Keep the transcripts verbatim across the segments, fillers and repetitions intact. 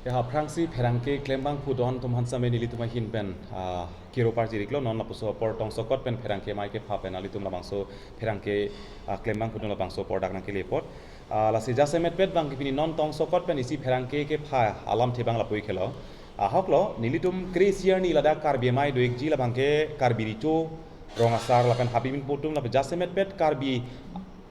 Ya, aphrangsi pherangke klembangphu don atum aphan same nelitum ahin pen, ah, kiro parjiriklo, non lapuson apor tongsokot pen pherangke amei kepha pen alitum labangso pherangke, ah, klembangphu don labangso apor dak nangkele apot. Ah, lasi jasemet pet abang ke pini non tongsokot pen isi pherangke kepha alamthe abang lapu-ik helo. Ahoklo, nelitum kre-isi arni ladak Karbi amei do-ikji labang ke Karbi Recho Rong Asar lapen Habibin Potum lapen jasemet pet Karbi,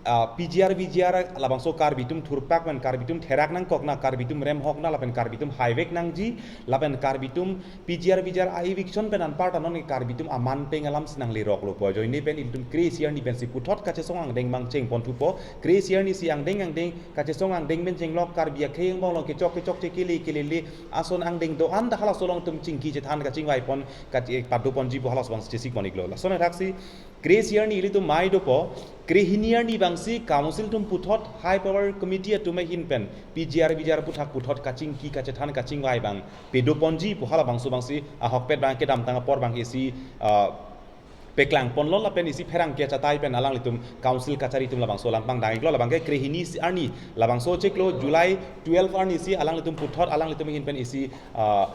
ah, P G R V G R labangso Karbi atum thurpak pen Karbi atum therak nangkok na, Karbi atum remhok na lapen Karbi atum haivek nangji lapen Karbi atum P G R V G R a-eviction pen anparta non Karbi atum aman peng alamsi nangleroklo pu ajoine pen ilitum kre-isi arni pensi puthot kachesong angdeng abang chengponthupo. Kre-isi arni si angdeng angdeng kachesong angdeng pen chenglok Karbi akhei angbong along kechok kechokche kele kelele ason angdeng do-an ta halaso along itum chingki chethan kachingvaipon, kach-, eh, padoponji pu halaso abang chesikpon-iklo. Lason athaksi kre-isi arni ilitum amei dopo, krehini arni abangsi council atum puthot high power committee atum ahin pen P G R V G R aphuthak puthot kachingki kachethan kachingvai abang padoponji pu halabangso abangsi ahokpet abang kedamtang apor abang isi, ah, peklangponlo lapen isi pherangke achatai pen alanglitum council kachari atum labangso alam pangdang-iklo. Labang ke krehini si arni labangso chiklo July twelve arni si alanglitum puthot alanglitum ahin pen isi, ah,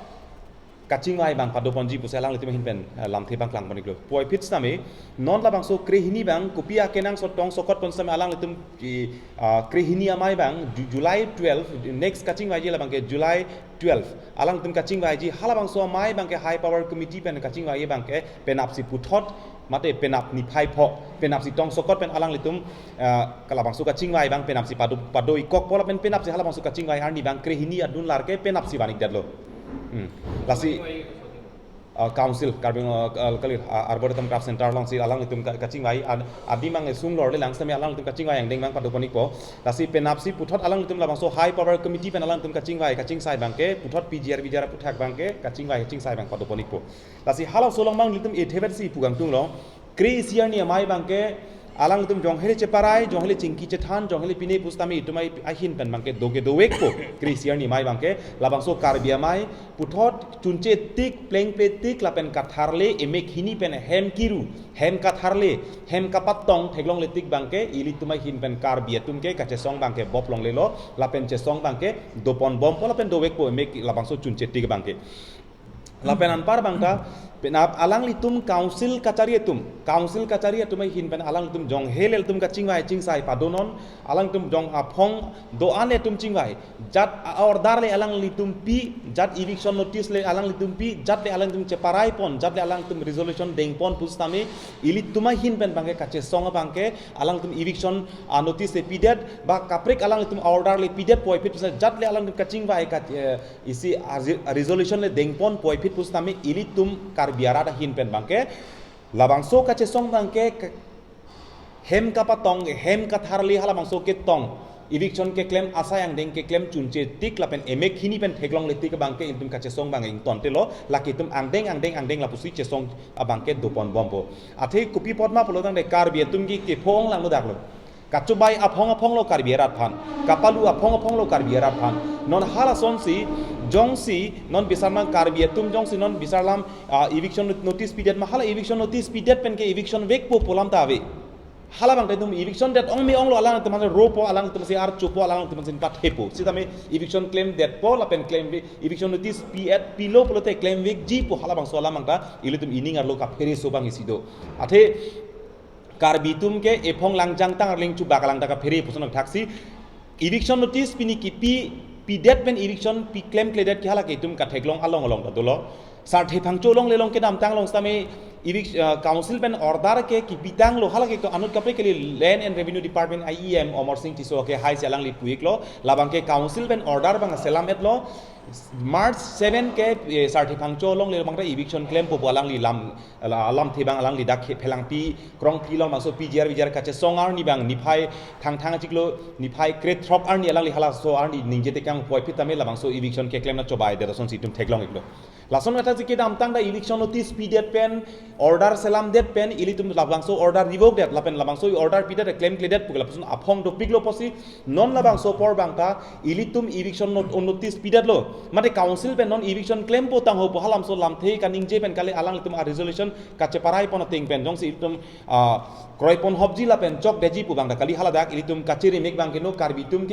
kachingvai abang padoponji pusi alanglitum ahin pen, ah, lamthe abang klangpon-iklo. Puvoiphit sitame non labangso krehini abang kopi akenangsot tongsokot pon sitame alanglitum i, ah, krehini amei abang Ju-, July twelve, next kachingvaiji labang ke July twelve. Alanglitum kachingvaiji halabangso amei abang ke high power committee pen kachingvai abang ke penapsi puthot mate penap niphai pho, penapsi tongsokot pen alanglitum, ah, halabangso kachingvai abang penapsi pado, pado-ikkokpo lapen penapsi halabangso kachingvai arni abang krehini adun lar ke penapsi van-ikdetlo. Hmm. Lasi, ah, council, Karbi, ah, ah, kali, ah, Arboretum Craft Center alongsi alanglitum ka-, kachingvai, ad-, adim abang sung lorle lang sitame alanglitum kachingvai angdeng abang padoponpo. Lasi penapsi puthot alanglitum labangso high power committee pen alanglitum kachingvai, kachingsai abang ke, puthot P G R V G R aphuthak abang ke, kachingvai, kachingsai abang padoponpo. Lasi halaso along abang nelitum etheversi pu kangtunglo, kre-isi arni amei abang ke, alanglitum jonghele cheparai, jonghele chingki chethan, jonghele pine pusitame itum amei ahin pen abang ke do ke dovekpo. Kre-isi arni amei abang ke, labangso Karbi amei, puthot chunche tik, plengple tik, lapen katharle, emek hini pen hem kiru, hem katharle, hem kapatong theklongle tik abang ke, ilitum ahin pen Karbi atum ke, kachesong abang ke bop longlelo, lapen chesong abang ke doponbompo, lapen dovekpo, emek labangso chunche tik abang ke. Lapen anpar abang ta, penap alanglitum council kachari atum, council kachari atum ahin pen alanglitum jonghele atum kachingvai chingsai padonon, alanglitum jong aphong do-an atum chingvai, jat a-order le alanglitum pi, jat eviction notice le alanglitum pi, jat le alanglitum cheparaipon, jat le alanglitum resolution dengpon pusitame, ilitum ahin pen abang ke kachesong abang ke, alanglitum eviction, ah, notice le pidet, ba kaprek alanglitum order le pidet puvoiphit pusitame, jat le alanglitum kachingvai ka, eh, isi a, a resolution le dengpon puvoiphit pusitame ilitum Karbi arat ahin pen abang ke labangso kachesong abang ke k-, hem kapatong, hem katharle halabangso ketong, eviction keklem asai angdeng keklem chunche tik lapen emek hini pen theklongle tik abang ke ilitum kachesong abang ingtontelo, lake itum angdeng angdeng angdeng lapusi chesong abang ke doponbompo. Athe kopi apotma pulotangte Karbi atum ke kepho-ong langlo daklo. Kachobai aphong aphong lo Karbi arat aphan. Kapalu aphong aphong lo Karbi arat aphan. Non halasonsi, jongsi, non bisarnang Karbi atum jongsi, non bisarlam, ah, eviction not-, notice pidet ma hala eviction notice pidet pen ke eviction vekpo pu alam ta ave. Halabang ta itum eviction det-ong me-ong lo alanglitum aphan ropo alanglitum si archopo alanglitum si pathepo. Sitame eviction klemdetpo lapen klem ve-, eviction notice pi-et pilo pulote klemvekjipo halabangso alam abang ta ilitum ining arlo kaphere so abang isi do. Athe Karbi atum ke ephong langjang tang arleng chubak alang ta kaphere puson thaksi. Eviction notice pini kipi, pidet pen eviction pi klemkledet ke hala ke itum katheklong along along ta dolo. Sarthe Phangcho alongle along kedamtang along sitame evic-, eh, council pen order ke kipitanglo hala ke to anut kaprek kali Land and Revenue Department E M Amar Sing Tisso ke haisi alangli pu-iklo. Labang ke council pen order abang selam-etlo. March seven ke, eh, Sarthe Phangcho alongle abang ta eviction klempo pu alangli lam ala alamthe abang alangli dak khe phelangpi krongpi along bangso P G R V G R kachesong arni abang niphai thangthang achiklo niphai krethrok arni alangli halaso arni ningje tekang puvoiphit tame labangso eviction keklem na chobai det asonsi itum theklong-iklo. Lason kata si kedamtang ta eviction notice pidet pen order selamdet pen ilitum labangso order revokdet lapen labangso order pidet klemkledet pu ke lapuson aphong dopiklo pusi non labangso apor abang ta ilitum eviction not-, notice pidetlo. Mate council pen non eviction klempo tangho pu halamso lamthe kaningje pen kali alanglitum a resolution kacheparai pon ateng pen jongsi ilitum, ah, kroipon hopji lapen chokdetji pu abang ta kali haladak ilitum kachiri mek abang ke no Karbi atum ke